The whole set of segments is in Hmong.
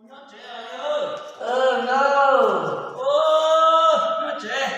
Nyob tsev, nyob tsev.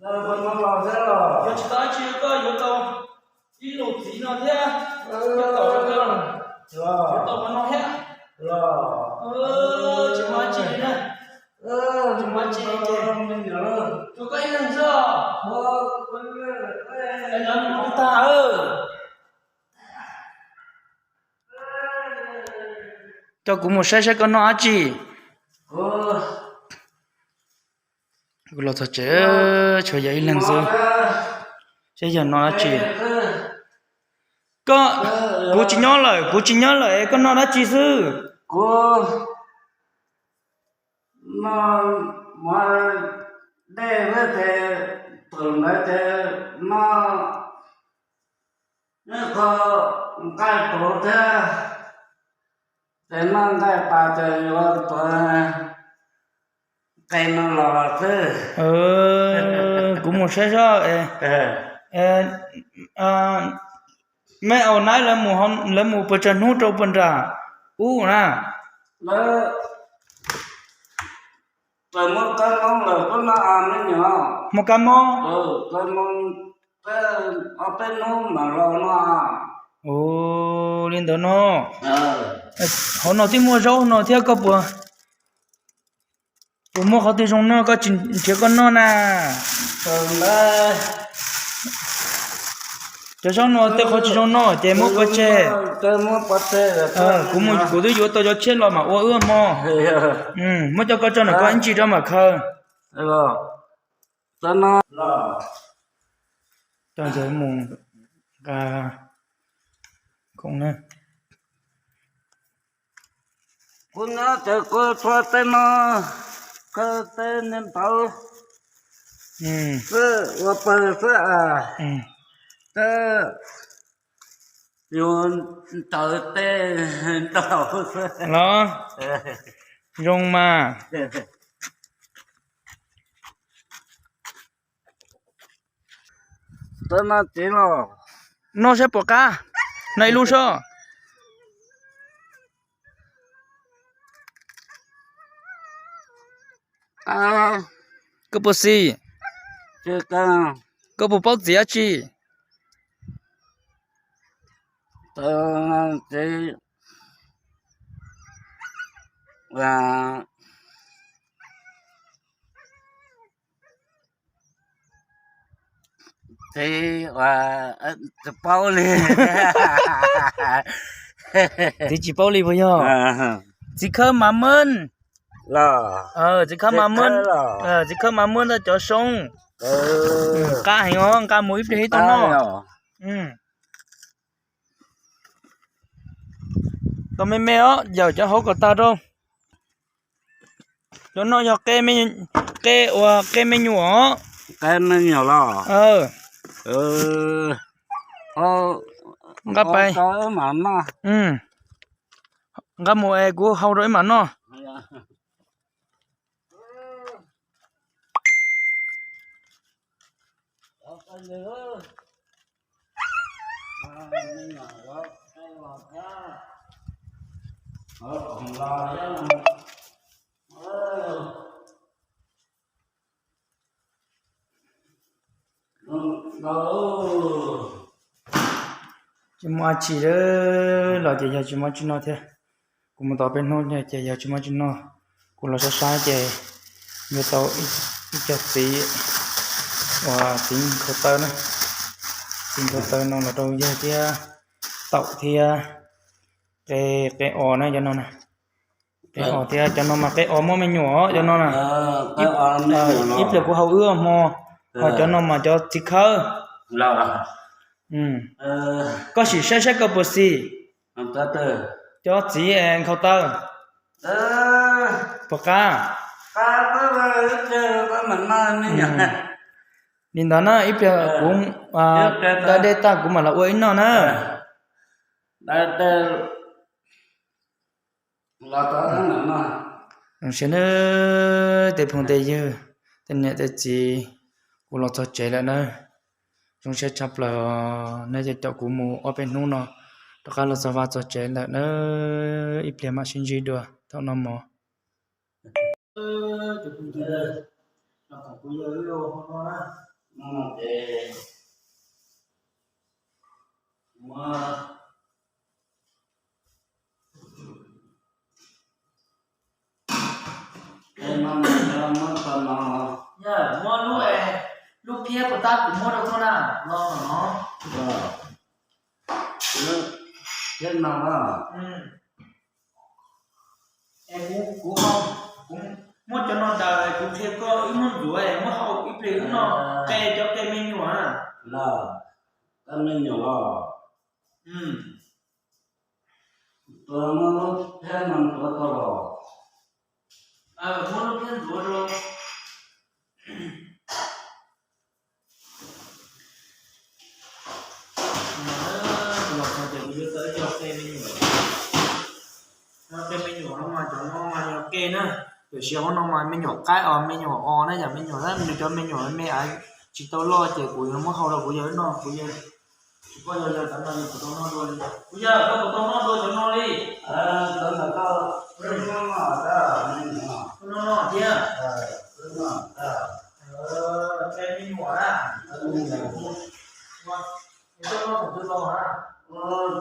Yuav tsis tau dab tsi, koj yuav tau ib lus txiv no thiab, yuav tau qhov no thiab. Tsis muaj dab tsi li na. Tsis muaj dab tsi li ces tshuav koj ib leeg xwb. Lawv mus tag. Coj kuv mus saib saib koj noj dab tsi. Kuv los txog tsev, tshuav yog ib leeg xwb, saib yog noj dab tsi. Koj, kuv tsis nyob lawm, kuv tsis nyob lawm, koj noj dab tsi xwb? Kuv noj mov dej thiab ces thaum ntawd ces noj ib qho nqaij tuv thiab, ces noj nqaij tas ces yuav tuav qe no los xwb. Kuv mus saib zoj. Mej Au Naib lawv mus puas tsawg hnub rau puas nram ub na? Lawv txawm muaj kab mob lawm tuaj noj me nyuam. Muaj kab mob? Ob peb hnub mam los noj. Ua li ntawd no. Hauv no twb muaj zaub no thiab, koj puas, puas muaj qhov twg zoo noj koj tsis nrhiav koj noj na? Cov zaub no tej qhov tsis zoo noj ces muab pov tseg. Kuv mus kuv twb yuav tau cov tshiab los mam ua wb hmo. Muab coj koj tso ntawm koj ib ntsis rau mam khaws. Coj ntawd mus nqa khoom na. Kuv nyob ces kuv txhua tej no, khaws tej niag ntawd xwb, ua pawg xwb. Tej yus ntaus tej ntaus xwb los zoo mas. Noj saib puas qab, noj ib lub soj. Koj puas xis? Koj puas paub txiv dab tsi? Txiv, tsis paub li. Txiv tsis paub li puas yog? Txiv khawb mas mab, txiv khawb mas mab, txiv khawb mas mab ntawm cov soob. Nqa heev os, nqa mus ib pliag ib tau noj. Tau me me os, yawm cov hauv kom tag rau. Cov no yog qe uas qe me nyuam os. Nqa pais, nqa mus es kuv hau rau ib mam noj. Tsis muaj dab tsi los ces yog tsis muaj dab tsi noj thiab. Kuv mus tau peb hnub ces yog tsis muaj dab tsi noj. Kuv los sab sab ces yuav tau ib co txiv uas txiv nkhaus taw na, txiv nkhaus taw no los rau yawg thiab, taum thiab, qe, qe os na cov no na. Qe os thiab cov no mas qe os muaj me nyuam os cov no na. Ib pliag kuv hau wb hmo, ho cov no mas cov txiv khawb. Koj sim saib saib koj puas xis. Cov txiv nkhaus taw puas qab. Li ntawd na, ib pliag kuv da dej tag kuv mam los ua ib noj na. Zoo siab nawb tej phooj tej ywg, tej niam tej txiv, kuv los txog tsev lawm nawb. Zoo siab tshaj plaws, nej caum kuv mus ob peb hnub no, Rov qab los txog vaj txog tsev ntawm na, ib pliag mam sib ntsib dua thaum noj mov. Muab lub, lub phiab puas tab kuv muab rau koj na, no no. Thiab no, kuv, kuv muab cov no tas kuv qhia koj wb muab ntxuav, muab hau ib pliag wb noj qe, cov qe me nyuam. Los, qe me nyuam los. Tus muab lub phiab no ntxuav tau los? Muab lub phiab ntxuav rau. Los txog ces kuv yuav tau ib co qe me nyuam. Qe me nyuam no mas cov no mas yog qe na, tiam sis hauv no mas me nyuam qaib os, me nyuam os na, yog me nyuam, nws cov me nyuam me me tsis tau loj ces kuv yuav muab hau rau kuv yawg noj, kuv yawg. Koj yawg, yawg, cov no yus puas tau noj dua li? Kuv yawg, koj puas tau noj dua cov no li? Cov ntawm koj, koj noj no thiab. Qe me nyuam na. Koj noj thaum twg los na? Lawv noj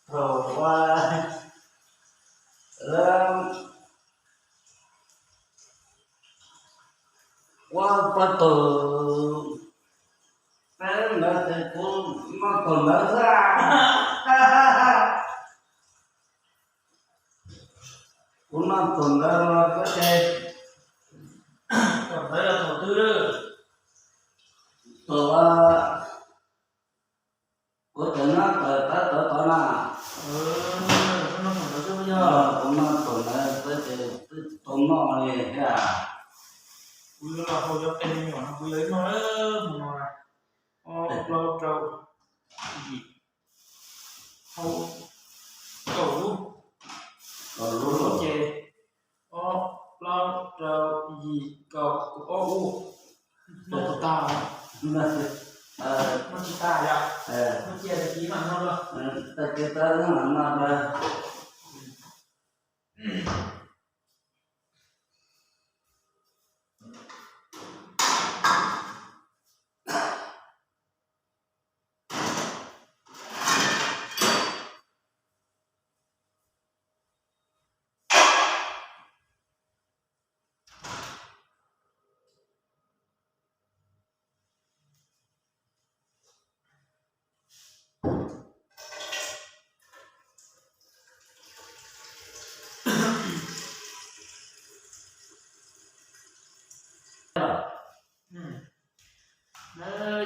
thaum ua, lawv ua paj tug, peb lawv ces kuv noj thaum ntawd xwb. Kuv noj thaum ntawd los koj ces, thaum ntawd yog thaum twg? Thaum kuv tseem nyob tawm tab tod tod na. Kuv noj thaum ntawd peb ces twb tsis tau noj li thiab. Kuv yuav los hau cov qe me nyuam no, kuv yog ib no, hmo no ob plaub rau yim hau kaum lub, kaum lub ces ob plaub rau yim kaum, kaum ob ub. Noj puas tag? Noj tsis tag yom? Noj cia tag kis mam noj los. Tag kis tag mam noj los.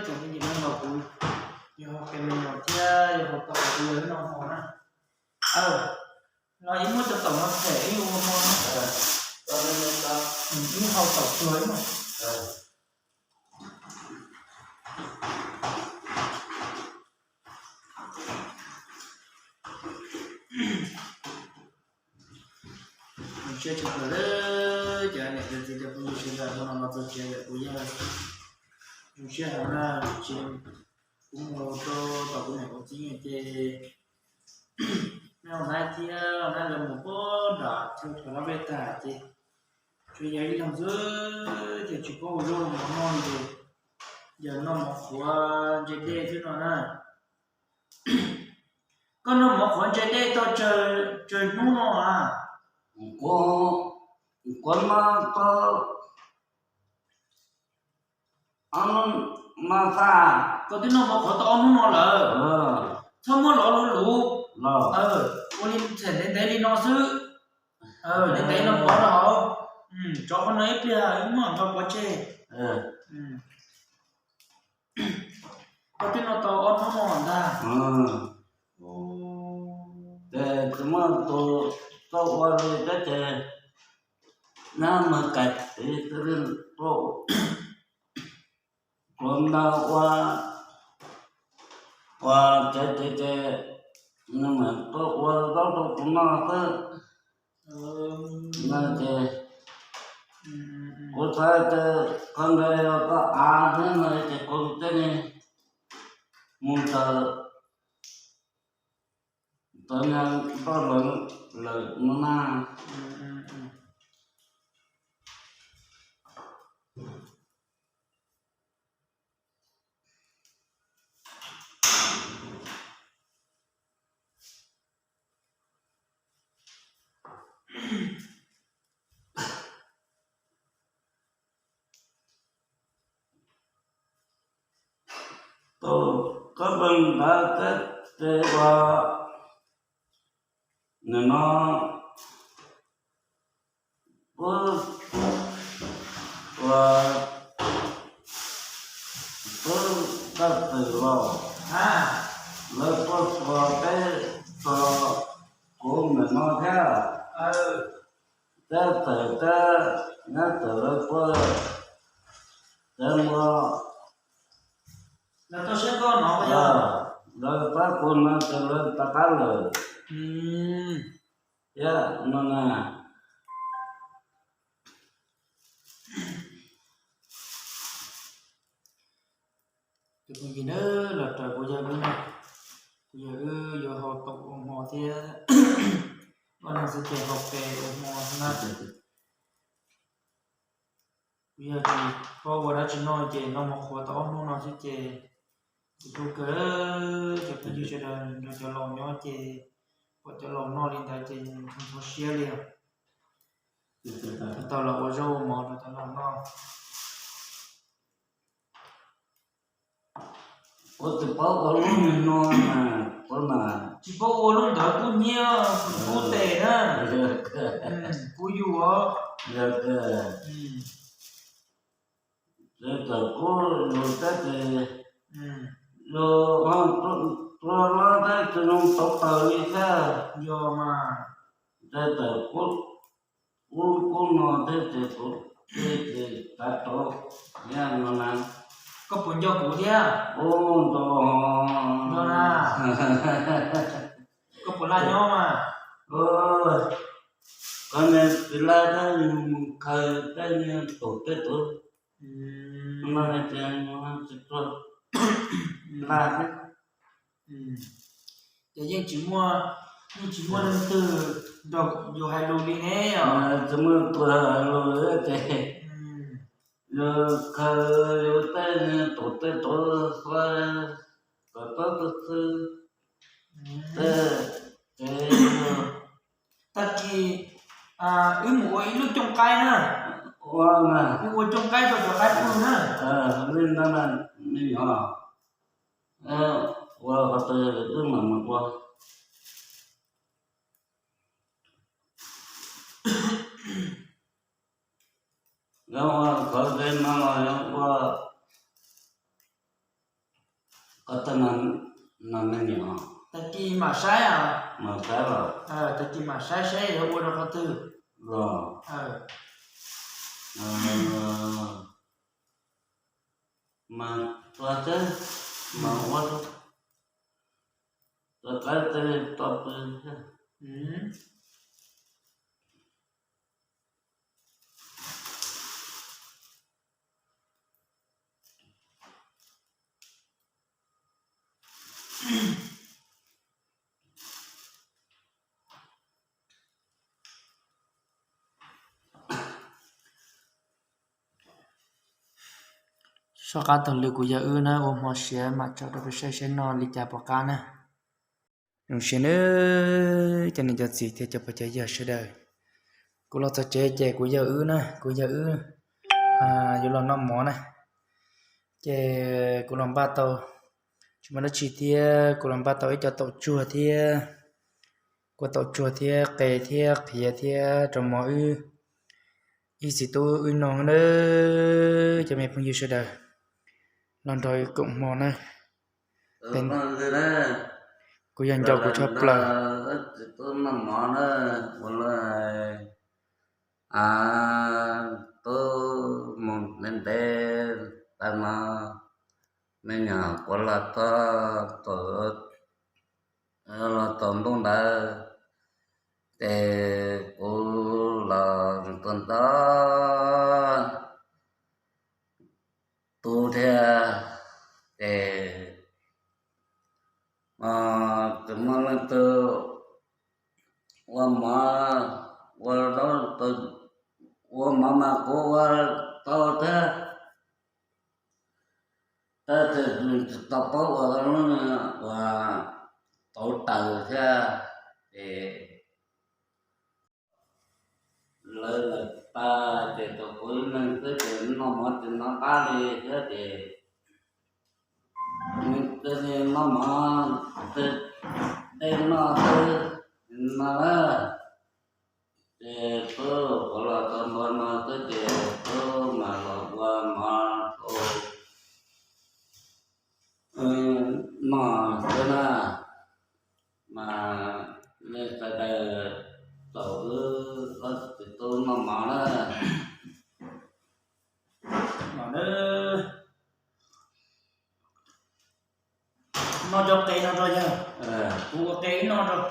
Cov me nyuam no los kuv yog qe me nyuam thiab yog hau taum kuv yog ib no hmo na. Los ib muab cov taum no them ib ua hmo na. Ib hau taum tuag ib no. Zoo siab tshaj plaws lawm cov niam cov txiv cov phooj ywg sawv daws, hnub no los txog tsev lawm kuv yeej zoo siab heev na. Ces kuv mus rau tom kuv niam kuv txiv ces nej ua nab thiab nab lawv mus puag nram chaw rau lab peb tag ces tsuas yog ib leeg xwb ces tsis paub ua zaub ua mov noj li ces yog noj mov qhuav ntse dej xwb no na. Koj noj mov qhuav ntse dej tau tsawg hnub no a? Kuv, kuv noj tau ob hnub no xwb. Koj twb noj mov qhuav tau ob hnub no lawm. Txhob muab lov luv luv. Ua li txham ntev ntev li no xwb. Ntev ntev no pov rau hauv. Tsov qhov no ib pliag wb muab nqa pov tseg. Koj twb noj tau ob hnub no ntag. Ces tsis muaj tus tuaj ua li thiab ces nab mus kais tiv tuaj, tuaj ntawd ua, ua tsev tsev ces nws mam tuaj ua zaub rau kuv noj xwb. No ces Kuv xav tias koj nqa koj av thiab no ces kuv tej ne mus tawm tawm nroj lawm no na. Tus koj pes ntawd teb tes uas nim no pub uas pub taj twm los lawv tuaj txog peb txog kuv nim no thiab. Tej tawm tej nyob tawm lawv tuaj cov no, lawv pab kuv no ces lawv rov qab lawm thiab no na. Tus phooj ywg na, los raws kuv yawg wb na, kuv yawg wb yuav haus tau ua hmo thiab, ob leeg xwb ces haus pes ua hmo xwb na. Kuv yawg tsis paub ua dab tsi noj ces noj mov qhuav tau ob hnub no xwb ces kuv tu kawg. Cov phooj ywg sawv daws nrog cov laus nyob ces pom cov laus noj li ntawd ces ntxhov siab li os. Tau los ua zaub ua mov rau cov laus noj. Kuv tsis paub ua lub niag no mas, kuv mas tsis paub ua lub ntawd kub hnyiab kub tes na. Kub yus os. Txawm kub yus tab sis yus tua los tab sis zoo tau taws li thiab. Yog mas. Tab sis kub, kub, kub no thiab ces kuv thiaj li xav tau nyiaj no na. Koj puas nco kuv thiab? Ub, nco. Nco na. Koj puas laj nyob mas? Koj niag txiv laj thiab mus khaws tej niag tus tej tus no ces tsis tshua laj thiab. Ces yeej tsis muaj, yeej tsis muaj leej twg nrog yus hais lus li ne. Tsis muaj tus hais lus li ces yus khaws yus tej niag tus tej tus xuav kom tau tus xwb. Tag kis wb mus ua ib lub cooj qaib na. Ua, wb ua cooj qaib rau cov qaib pw na. Li ntawd na, me nyuam, ua qhov twg wb mam mus ua. Yog ua qhov twg no los yog ua qhov twg no me nyuam? Tag kis mam saib, mam saib los, tag kis mam saib seb yuav ua rau qhov twg los mas tua xwb, mas ua rau qaib tej tau pw thiab. Soj qab taug lw kuv yawg wb na, ua hmo siav mam tso rau peb saib seb noj li cas puas qab na. Zoo siab nawb cov niam cov txiv thiab cov pog cov yawg sawv daws. Kuv los txog tsev ces kuv yawg wb na, kuv yawg wb yuav los noj mov na. Ces kuv los npaj tau, tsis muaj dab tsi thiab kuv los npaj tau ib co taum tsuag thiab, kua taum tsuag thiab qe thiab qhiav thiab rau mov wb ib txiv tub wb noj na. Cov me phooj ywg sawv daws los nrog koom hmo na. Kuv yawg nco kuv tshaj plaws. Txiv tub noj mov na, ua li tub mus ntev ntev tas no, me nyuam kuv los txog, los txog ntuj ntawd ces kuv los tuaj ntxov tu thiab. Ces tsis muaj leej twg ua mov, ua, ua mov mas kuv ua tau thiab. Tab sis tsis tau paub ua, ua tauv taws thiab. Ces lawv lawm tas ces tau kuv ib leeg xwb ces noj mov tsis noj qab li thiab ces nws cia li noj mov, tej noj xwb no na. Ces tub kuv los tau ntua no xwb ces tub mam los ua mov rau noj xwb na. Mas nej sawv daws tau wb ob txiv tub noj mov na. Noj cov qe no rau yawg, kuv ua qe ib no rau.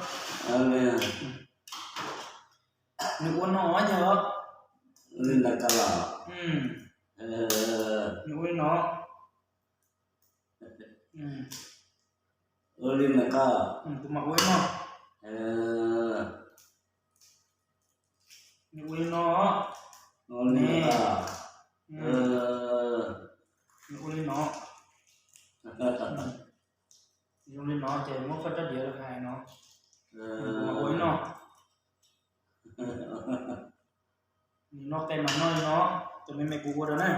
Nws ua no yawg. Li ntawd ko los? Nws ua li no. Ua li ntawd ko? Kuv mam ua li no. Nws ua li no. Ua li ntawd ko? Nws ua li no. Zoo li no ces muab koj rab diav los hais no. Kuv mam ua li no. Nws noj qe mas noj li no, cov me me kuv ua rau na.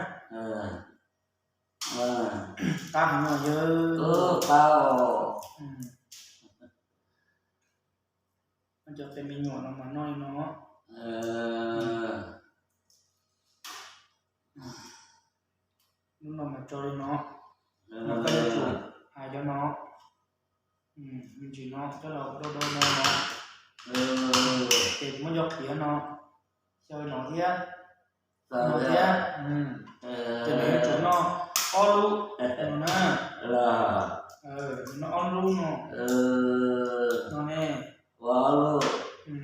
Qab heev no yawg. Qab os. Cov qe me nyuam no mas noj li no. Lub no mas tso li no. Mas koj yuav tsum hais cov no. Me ntsis no coj los do do no no. Ces muab cov qhiav no xyaw no thiab. No thiab. Ces nws yuav tsum noj ob lub no na. Noj ob lub no. No ne.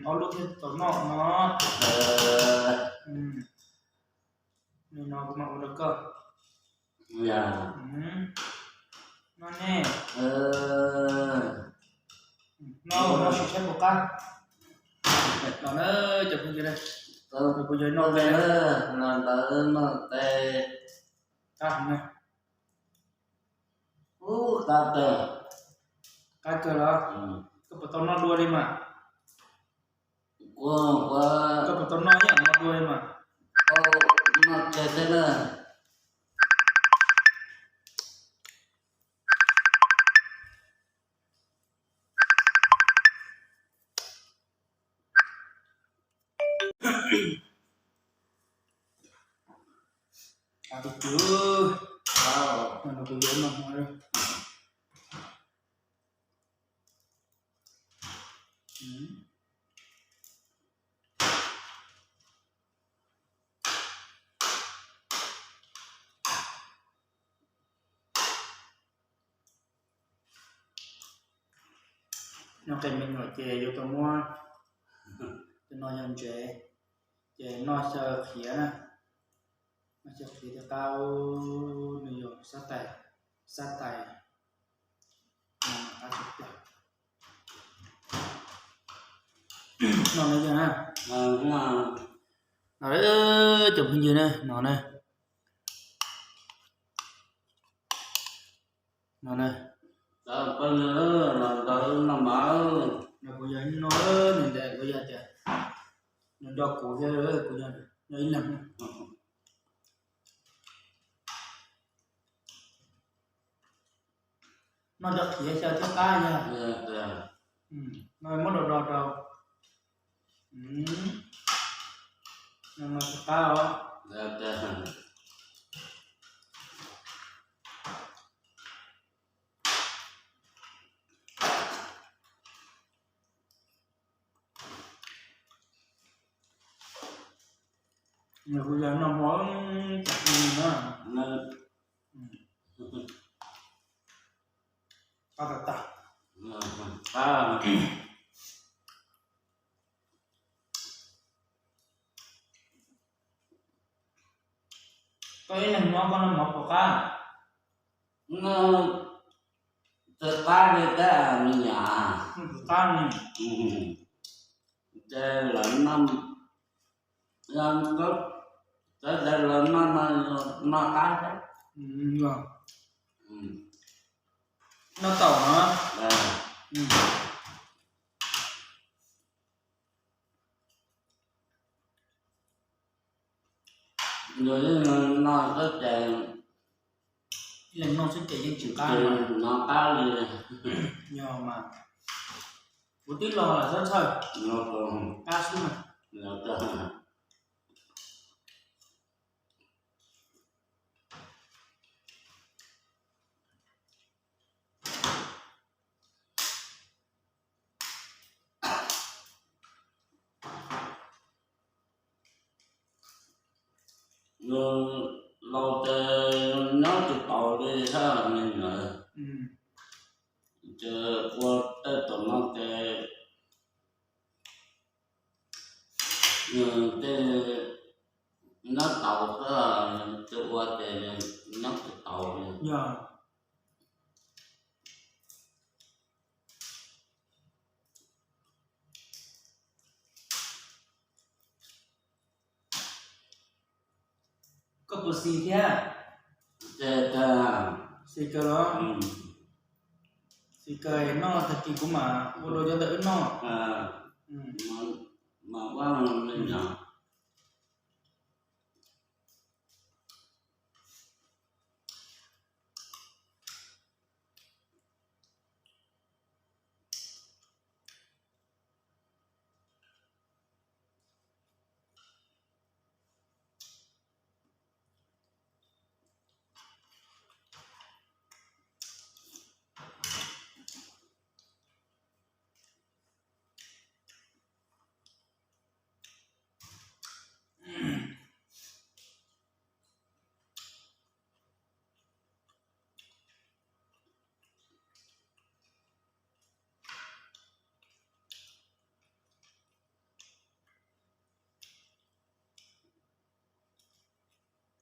Ob lub thiaj tau noj no. Li no kuv mam ua rau koj. No ne. No no sim saib puas qab. Los na cov phooj ywg, kuv yog no qe, los ntawd no qe. Qab heev na. Ub, qab kawg. Qab kawg los? Koj puas tau noj dua li mas? Koj puas tau noj ib yam no dua li mas? Noj tseg thiab na. Tus kwv, no kuv yuav no hmo. Noj qe me nyuam ces yuav tau muab, tus no yog ntsev, ces noj xyaw qhiav na, noj xyaw qhiav thiaj qab, nws yog xab tais, xab tais. No na yog na, no cov phooj ywg na, no na, no na. No kuv yog no, nws ntes kuv yog tias nws nco kuv thiab, kuv yog nco ib leeg. Noj cov qhiav xyaw thiab qab yog. No muab do do rau. No thiaj qab os. Nws kuj yog noj mov tas li na. Qab tag tag. Koj ib leeg nyob koj noj mov puas qab? Noj tsis qab li tab me nyuam. Noj tsis qab li. Ces lawv noj, lawv noj, lawv noj, noj qab thiab. Noj taum no. Yog noj xwb ces, ib leeg noj xwb ces yeej tsis qab, noj qab li. Yog mas, kuv twb los lawm xwb txhawj, qab xwb mas. Laus ces nyob tsis taus li thiab me nyuam. Ces ua tej tam no ces tej nyob taus xwb, tsis ua ces nyob tsis taus li. Yog. Koj puas xis thiab? Xis kawg los? Xis kawg noj tag kis kuv mam ua rau cov ntawm wb noj. Mas ua me nyuam.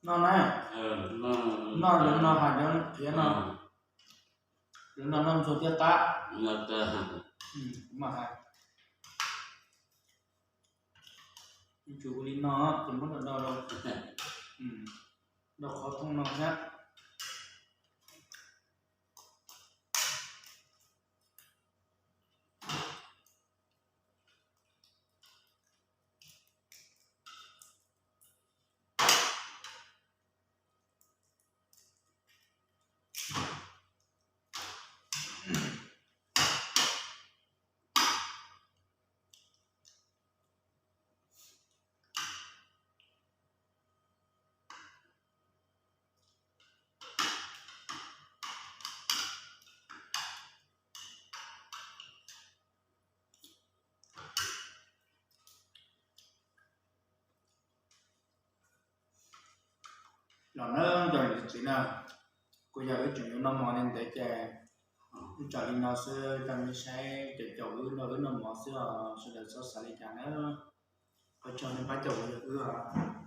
No na, no yuav no hais cov qhiav no, yuav no noj ntxuag thiab qab. Kuv mam hais, yuav tsum ua li no ces muab rau, rau, rau qhov thooj no thiab. Los nawb cov niam txiv na, kuv yog wb tseem yuav noj mov li ntawd ces wb tso li no xwb, coj nej saib caum caum wb nrog wb noj mov xwb os, sawv daws txhob xav li cas na. Ua tsaug nej pab caum wb os.